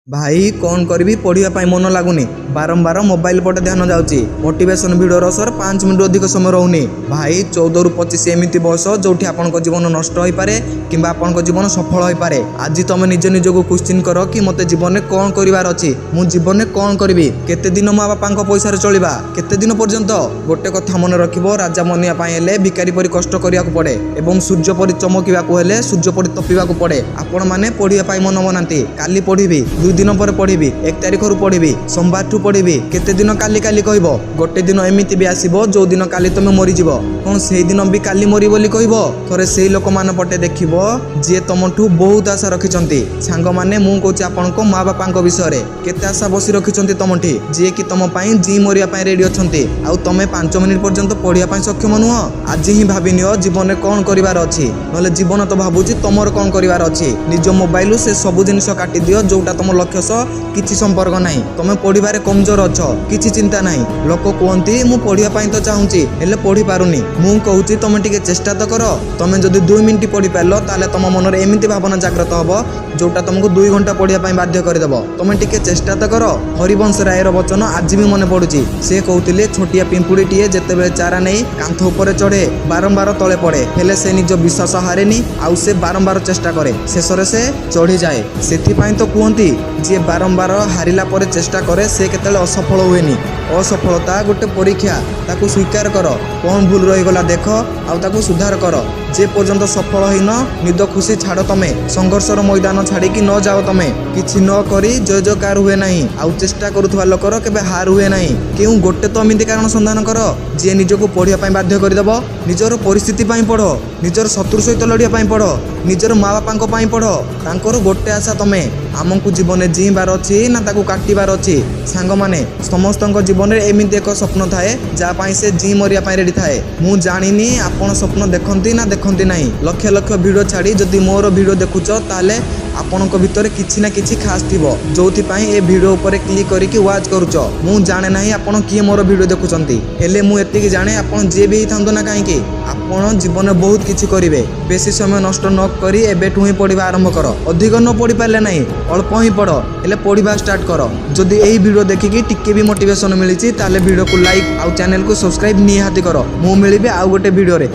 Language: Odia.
ଭାଇ, କ'ଣ କରିବି, ପଢ଼ିବା ପାଇଁ ମନ ଲାଗୁନି। ବାରମ୍ବାର ମୋବାଇଲ ପଟେ ଧ୍ୟାନ ଯାଉଛି। ମୋଟିଭେସନ ଭିଡ଼ିଓର ସର 5 ମିନିଟ୍ ଅଧିକ ସମୟ ରହୁନି। ଭାଇ, 14ରୁ 25 ଏମିତି ବୟସ ଯୋଉଠି ଆପଣଙ୍କ ଜୀବନ ନଷ୍ଟ ହୋଇପାରେ କିମ୍ବା ଆପଣଙ୍କ ଜୀବନ ସଫଳ ହୋଇପାରେ। ଆଜି ତମେ ନିଜ ନିଜକୁ କ୍ୱେଶ୍ଚିନ୍ କର କି ମୋତେ ଜୀବନରେ କ'ଣ କରିବାର ଅଛି? ମୁଁ ଜୀବନରେ କ'ଣ କରିବି? କେତେ ଦିନ ମା ବାପାଙ୍କ ପଇସାରେ ଚଳିବା? କେତେ ଦିନ ପର୍ଯ୍ୟନ୍ତ? ଗୋଟେ କଥା ମନେ ରଖିବ, ରାଜା ବନିବା ପାଇଁ ହେଲେ ଭିକାରୀ ପରି କଷ୍ଟ କରିବାକୁ ପଡ଼େ ଏବଂ ସୂର୍ଯ୍ୟ ପରି ଚମକିବାକୁ ହେଲେ ସୂର୍ଯ୍ୟ ପରି ତପିବାକୁ ପଡ଼େ। ଆପଣମାନେ ପଢ଼ିବା ପାଇଁ ମନ ବନାନ୍ତି, କାଲି ପଢ଼ିବି, 2 ଦିନ ପରେ ପଢ଼ିବି, 1 ତାରିଖରୁ ପଢ଼ିବି, ସୋମବାରଠୁ ପଢ଼ିବି। କେତେ ଦିନ କାଲି କାଲି କହିବ? ଗୋଟେ ଦିନ ଏମିତି ବି ଆସିବ, ଯୋଉ ଦିନ କାଲି ତମେ ମରିଯିବ। କ'ଣ ସେଇ ଦିନ ବି କାଲି ମରିବ ବୋଲି କହିବ? ଥରେ ସେଇ ଲୋକମାନ ପଟେ ଦେଖିବ, ଯିଏ ତମଠୁ ବହୁତ ଆଶା ରଖିଛନ୍ତି। ସାଙ୍ଗମାନେ, ମୁଁ କହୁଛି ଆପଣଙ୍କ ମା ବାପାଙ୍କ ବିଷୟରେ। କେତେ ଆଶା ବସି ରଖିଛନ୍ତି ତମଠି, ଯିଏକି ତମ ପାଇଁ ଜି ମରିବା ପାଇଁ ରେଡି ଅଛନ୍ତି, ଆଉ ତମେ 5 ମିନିଟ୍ ପର୍ଯ୍ୟନ୍ତ ପଢ଼ିବା ପାଇଁ ସକ୍ଷମ ନୁହଁ। ଆଜି ହିଁ ଭାବିନିଅ ଜୀବନରେ କ'ଣ କରିବାର ଅଛି, ନହେଲେ ଜୀବନ ତ ଭାବୁଛି ତମର କ'ଣ କରିବାର ଅଛି। ନିଜ ମୋବାଇଲରୁ ସେ ସବୁ ଜିନିଷ କାଟିଦିଅ, ଯୋଉଟା ତମ ଲକ୍ଷ୍ୟ ସହ କିଛି ସମ୍ପର୍କ ନାହିଁ। ତମେ ପଢ଼ିବାରେ କମଜୋର ଅଛ, କିଛି ଚିନ୍ତା ନାହିଁ। ଲୋକ କୁହନ୍ତି, ମୁଁ ପଢ଼ିବା ପାଇଁ ତ ଚାହୁଁଛି, ହେଲେ ପଢ଼ି ପାରୁନି। ମୁଁ କହୁଛି, ତମେ ଟିକେ ଚେଷ୍ଟା ତ କର। ତମେ ଯଦି 2 ମିନିଟ୍ ପଢ଼ି ପାରିଲ, ତାହେଲେ ତମ ମନରେ ଏମିତି ଭାବନା ଜାଗ୍ରତ ହବ, ଯୋଉଟା ତମକୁ 2 ଘଣ୍ଟା ପଢ଼ିବା ପାଇଁ ବାଧ୍ୟ କରିଦେବ। ତମେ ଟିକେ ଚେଷ୍ଟା ତ କର। ହରିବଂଶ ରାୟର ବଚନ ଆଜି ବି ମନେ ପଡୁଛି। ସେ କହୁଥିଲେ, ଛୋଟିଆ ପିମ୍ପୁଡ଼ିଟିଏ ଯେତେବେଳେ ଚାରା ନେଇ କାନ୍ଥ ଉପରେ ଚଢ଼େ, ବାରମ୍ବାର ତଳେ ପଡ଼େ, ହେଲେ ସେ ନିଜ ବିଶ୍ୱାସ ହାରେନି ଆଉ ସେ ବାରମ୍ବାର ଚେଷ୍ଟା କରେ। ଶେଷରେ ସେ ଚଢ଼ିଯାଏ। ସେଥିପାଇଁ ତ କୁହନ୍ତି, ଯିଏ ବାରମ୍ବାର ହାରିଲା ପରେ ଚେଷ୍ଟା କରେ, ସେ କେତେବେଳେ ଅସଫଳ ହୁଏନି। ଅସଫଳତା ଗୋଟେ ପରୀକ୍ଷା, ତାକୁ ସ୍ୱୀକାର କର। କ'ଣ ଭୁଲ ରହିଗଲା ଦେଖ ଆଉ ତାକୁ ସୁଧାର କର। ଯେ ପର୍ଯ୍ୟନ୍ତ ସଫଳ ହେଇନ, ନିଦ ଖୁସି ଛାଡ଼ ତମେ। ସଂଘର୍ଷର ମଇଦାନ ଛାଡ଼ିକି ନ ଯାଅ ତମେ। କିଛି ନ କରି ଜୟ ଜୟକାର ହୁଏ ନାହିଁ ଆଉ ଚେଷ୍ଟା କରୁଥିବା ଲୋକର କେବେ ହାର ହୁଏ ନାହିଁ। କେଉଁ ଗୋଟେ ତ ଏମିତି କାରଣ ସନ୍ଧାନ କର, ଯିଏ ନିଜକୁ ପଢ଼ିବା ପାଇଁ ବାଧ୍ୟ କରିଦେବ। ନିଜର ପରିସ୍ଥିତି ପାଇଁ ପଢ଼, ନିଜର ଶତ୍ରୁ ସହିତ ଲଢ଼ିବା ପାଇଁ ପଢ଼, ନିଜର ମା ବାପାଙ୍କ ପାଇଁ ପଢ଼। ତାଙ୍କର ଗୋଟେ ଆଶା, ତମେ ଆମକୁ ଜୀବନରେ ଜିଇଁବାର ଅଛି ନା ତାକୁ କାଟିବାର ଅଛି? ସାଙ୍ଗମାନେ, ସମସ୍ତଙ୍କ ଜୀବନରେ ଏମିତି ଏକ ସ୍ୱପ୍ନ ଥାଏ, ଯାହା ପାଇଁ ସେ ଜିଇଁ ମରିବା ପାଇଁ ରେଡ଼ି ଥାଏ। ମୁଁ ଜାଣିନି ଆପଣ ସ୍ୱପ୍ନ ଦେଖନ୍ତି ନା ଦେଖନ୍ତି ନାହିଁ। ଲକ୍ଷ ଲକ୍ଷ ଭିଡ଼ିଓ ଛାଡ଼ି ଯଦି ମୋର ଭିଡ଼ିଓ ଦେଖୁଛ, ତାହେଲେ ଆପଣଙ୍କ ଭିତରେ କିଛି ନା କିଛି ଖାସ୍ ଥିବ, ଯୋଉଥିପାଇଁ ଏ ଭିଡ଼ିଓ ଉପରେ କ୍ଲିକ୍ କରିକି ୱାଚ୍ କରୁଛ। ମୁଁ ଜାଣେ ନାହିଁ ଆପଣ କିଏ ମୋର ଭିଡ଼ିଓ ଦେଖୁଛନ୍ତି, ହେଲେ ମୁଁ ଏତିକି ଜାଣେ, ଆପଣ ଯିଏ ବି ହେଇଥାନ୍ତୁ ନା କାହିଁକି, ଆପଣ ଜୀବନରେ ବହୁତ କିଛି କରିବେ। ବେଶୀ ସମୟ ନଷ୍ଟ ନ କରି ଏବେଠୁ ହିଁ ପଢ଼ିବା ଆରମ୍ଭ କର। ଅଧିକ ନ ପଢ଼ି ପାରିଲେ ନାହିଁ, ଅଳ୍ପ ହିଁ ପଢ଼, ହେଲେ ପଢ଼ିବା ଷ୍ଟାର୍ଟ କର। ଯଦି ଏହି ଭିଡ଼ିଓ ଦେଖିକି ଟିକେ ବି ମୋଟିଭେସନ ମିଳିଛି, ତାହେଲେ ଭିଡ଼ିଓକୁ ଲାଇକ୍ ଆଉ ଚ୍ୟାନେଲକୁ ସବସ୍କ୍ରାଇବ୍ ନିହାତି କର। ମୁଁ ମିଳିବି ଆଉ ଗୋଟେ ଭିଡ଼ିଓରେ।